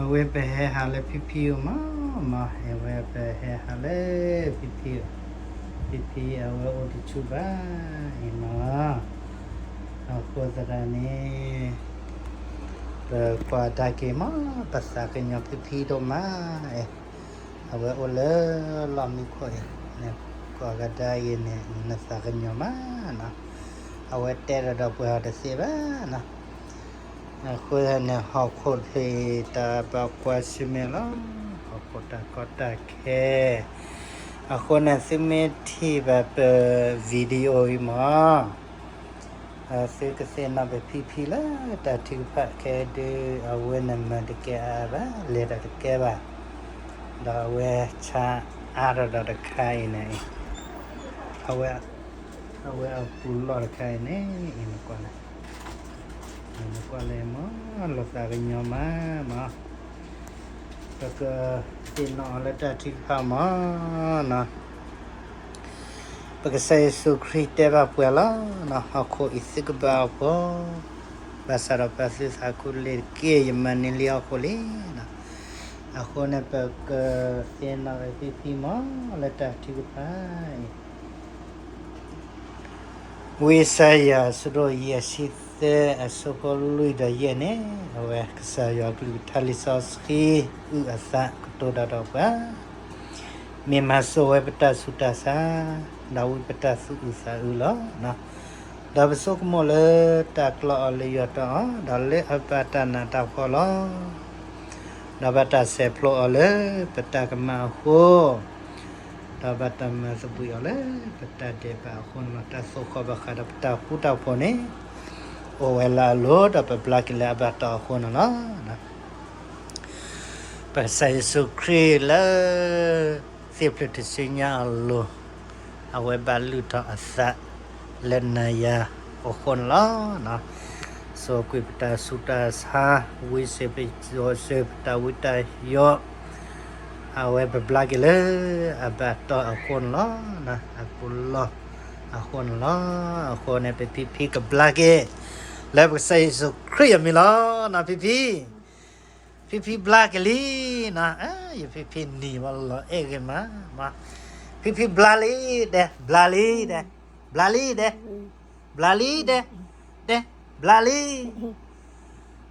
အဝဲပဟဲဟးလၢဖံဖံအအိၣ်မး, မး အဝဲပဟဲဟးလၢဖံဖံအအိၣ်, ဖံဖံအဝဲအိၣ်တဆူၣ်ဘၣ်အံၤမး, အဃိသတးန့ၣ် ပကွၢ်တၢ်က့ၤမး, ပသးကညီၤဖံဖံဒိၣ်မး, အဝဲအိၣ်လၢလီၢ်မံခိၣ်အံၤ, နကွၢ်ကဒါအံၤန့ၣ် နသးကညီၤမးနီၤ, အဝဲတဲဒီးဒီးပှဲၤအီၤတသ့ဘၣ်နီၤ. အဃိန့ၣ် ဟီၣ်ခိၣ်ဖျၢၣ်တၢ်ဘၣ်ကွၢ်ဆၢၣ်မဲာ်လီၤ, ဟီၣ်ခိၣ်တၢ်ကီတၢ်ခဲ, အဃိန့ၣ် သုမ့ၢ်ထံၣ်ဘၣ်ပ video အံၤမး, သုကသ့ၣ်နီၣ်ပဖံဖံလၢတၢ်ထုကဖၣ်ခဲဒုး အဝဲန့ၣ်မၤတကဲအါဘၣ်, လဲၤတၢ်တကဲဘၣ်, ဒီးအဝဲဆါအါထီၣ်ဒီးတခါအံၤန့ၣ်, အဝဲအပူၤလီၢ်တခါအံၤန့ၣ်, အံၤနကွၢ်လဲၣ်, နကွၢ်လဲၣ်မး, လီၤသးကညီၤမး, မး ပကသ့ၣ်နီၣ်အီၤလၢတၢ်ထုကဖၣ်မးနီၤ. ပကစၢ်ယ့ၣ်ၡူးခရံာ်တဲဘၣ်ပှၤလီၤ, ဟီၣ်ခိၣ်အံၤသုကဘၣ်အီၣ်ဖိ, ဘၣ်ဆၣ်ဒီးပာ်သုသးခုလ့ၤတက့ၢ်, ယမၤန့ၢ်လံဟီၣ်ခိၣ်လံနီၤ. အဃိန့ၣ် ပကသ့ၣ်နီၣ်ဝဲဖံဖံမး လၢတၢ်ထုကဖၣ်အံၤ ဝံယၡါယၤ အဆၢဒိၣ်ယဲၢ်ဆံသၢ အဆၢဖိလွံၢ်ဒီးယဲၢ်န့ၣ်, အဝဲကစၢ်ယွၤကလုၢ်ကထါလံာ်စီဆှံ အုၣ်အသးကတိၤတၢ်ဒီးပှၤ, မ့ၢ်မၤစိာ်ဝဲပတၢ်ဆူးတၢ်ဆါ, ဒီးဝံပတၢ်သူၣ်အုးသးအုးလီၤ. ဒီးပဆိကမိၣ်လၢတၢ်ကျီအီၤလၢယွၤတီအီၤ, ဒီးလၢအဘၣ်တၢ်နးတၢ်ဖှီၣ်လီၤ. ဒီးဘၣ်တၢ်ဆဲးဖျိအီၤလၢပတၢ်ကမၣ်အဃိ, ဒီးဘၣ်တၢ်မၤသဘှံးအီၤလၢပတၢ်ဒဲးဘးအဃိန့ၣ်လီၤ. တၢ်သိၣ်ဃီၣ်ဘၣ်ဃးဒီးပတၢ်ဃူတၢ်ဖိးန့ၣ် အိၣ်ဝဲလၢအလိၤ, ဒီးပဘျါက့ၤလၢအဘၣ်တီအဃိန့ၣ်လီၤ. ပကစၢ်ယ့ၣ်ၡူးခရံာ်လၢ သ့ၣ်ဖျၢၣ်တဆံညါအလိၤ, အဝဲဘၣ်လုၢ်ထီၣ်အသးလၢနၤယၤအဃိန့ၣ်လီၤ. စိာ်ကွံာ်ပတၢ်ဆူးတၢ်ဆါ, ဝံစ့ၢ်ပစိာ်စ့ၢ်ပတၢ်ဝံတၢ်ယိး, အဝဲပဘျါက့ၤလၢအဘၣ်တီအဃိန့ၣ်လီၤ. အပူၤလီၢ်အဃိန့ၣ်လီၤ. အဃိန့ၣ် ပဖံဖံကဘျါက့ၤ လၢပကစၢ်ယ့ၣ်ၡူးခရံာ်အမံၤလီၤ. ဖံဖံ ဖံဖံဘျါက့ၤလံနီၤ, ယဖံဖံနံၤဝဲလီၤအဲၣ်ဂ့ၤမး, ဖံဖံဘျါလံဒဲး, ဘျါလံဒဲး, ဘျါလံဒဲး, ဘျါလံဒဲး, ဒဲး, ဘျါလံ,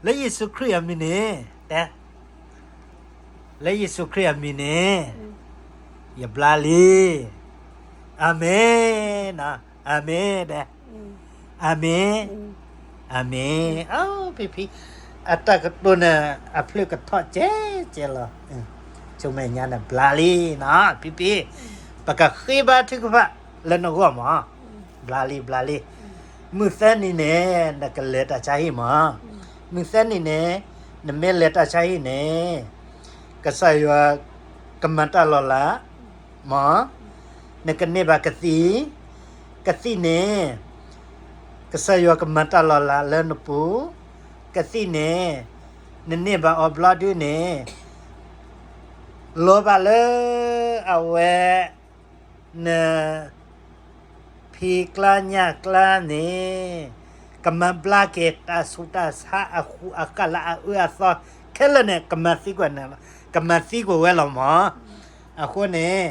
လၢယ့ၣ်ၡူးခရံာ်အမံၤန့ၣ်, ဒဲး, လၢယ့ၣ်ၡူးခရံာ်အမံၤန့ၣ်, ယဘျါလံ, အၤမ့ၣ်, အၤမ့ၣ်ဒဲး အၤမ့ၣ်, အၤမ့ၣ်, အဖံဖံ, အတၢ်ကတိၤန့ၣ် အဖျၢၣ်ကထီၣ်ကဲကဲလီၤ, ဆိမဲာ်ညါန့ၣ် ဘျါလံနီၤ, ဖံဖံ, ပကဃ့ဘါထုကဖၣ်လၢနဂီၢ်မး, ဘျါလံ ဘျါလံ, မုၢ်သၢနံၤန့ၣ် နကလဲၤတၢ်ဆါဟံၣ်မး, မုၢ်သၢနံၤန့ၣ် နမ့ၢ်လဲၤတၢ်ဆါဟံၣ်န့ၣ် ကစၢ်ယွၤကမၤတၢ်လီၤလး မး, နကန့ၢ်ဘၣ်ကသံၣ်, ကသံၣ်န့ၣ် ကစၢ်ယွၤကမၤတၢ်လီၤလးလၢနပူၤ, ကသံၣ်န့ၣ် နန့ၢ်ဘၣ်အီၤဘျီဒုန့ၣ် လီၤဘၣ်လၢအဝဲ န ဖံကျါညၣ်ကျါန့ၣ် ကမၤဘျါက့ၤတၢ်ဆူးတၢ်ဆါအဃူအဃာ်လၢအအၢအသီခဲလၢာ်န့ၣ် ကမၤသံကွံာ်န့ၣ်လီၤ, ကမၤသံကွံာ်ဝဲလီၤမး. အဃိန့ၣ်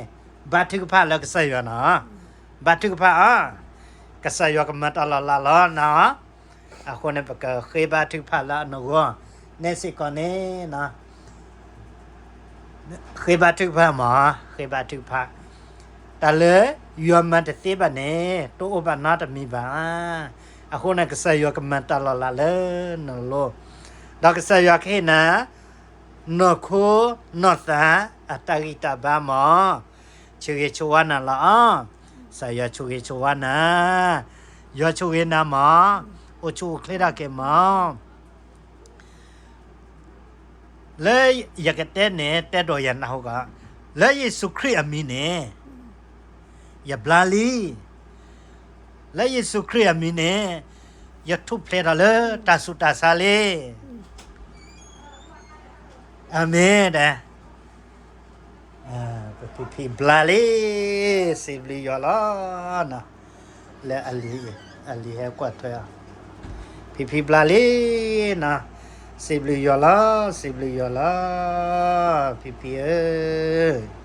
ဘါထုကဖၣ်လၢကစၢ်ယွၤနီၤ, ဘါထုကဖၣ်အီၤ, ကစၢ်ယွၤကမၤတၢ်လီၤလးလီၤနၤအီၤ. အဃိန့ၣ် ပကဃ့ဘါထုကဖၣ်လၢအနဂီၢ် နဲစ့ၢ်ကီးန့ၣ် ဃ့ဘါထုကဖၣ်မး, ဃ့ဘါထုကဖၣ်, တၢ်လၢယွၤမၤတသ့ဘၣ်န့ၣ် တအိၣ်ဘၣ်နီတမံၤဘၣ်. အဃိန့ၣ် ကစၢ်ယွၤကမၤတၢ်လီၤလးလၢနလိၤ, ဒီးကစၢ်ယွၤကဟ့ၣ်နၤ နီၢ်ခိနီၢ်သးအတၢ်ဂံၢ်တၢ်ဘါမး, ဆိၣ်ဂ့ၤဆိၣ်ဝါနၤလီၤအီၤ, ကစၢ်ယွၤဆိၣ်ဂ့ၤဆိၣ်ဝါနၤ, ယွၤဆိၣ်ဂ့ၤနၤမး, အိၣ်ဆူၣ်အိၣ်ချ့ထီၣ်က့ၤမး. လၢယကတဲန့ၣ် တဲဒိးယၤနၢ်ဟူကီး, လၢယ့ၣ်ၡူးခရံာ်အမံၤန့ၣ် ယဘျါလံ, လၢယ့ၣ်ၡူးခရံာ်အမံၤန့ၣ် ယထူၣ်ဖျဲးထီၣ်လၢတၢ်ဆူးတၢ်ဆါလံ. အၤမ့ၣ်ဒဲး. ပဖံဖံဘျါလံ, စံးဘျုးယွၤလီၤ. လၢအလံၤဟဲကွၢ်ထွဲအီၤ, ဖံဖံဘျါလံနီၤ, စံးဘျုးယွၤလီၤ, စံးဘျုးယွၤလီၤ, ဖံဖံဧၢ.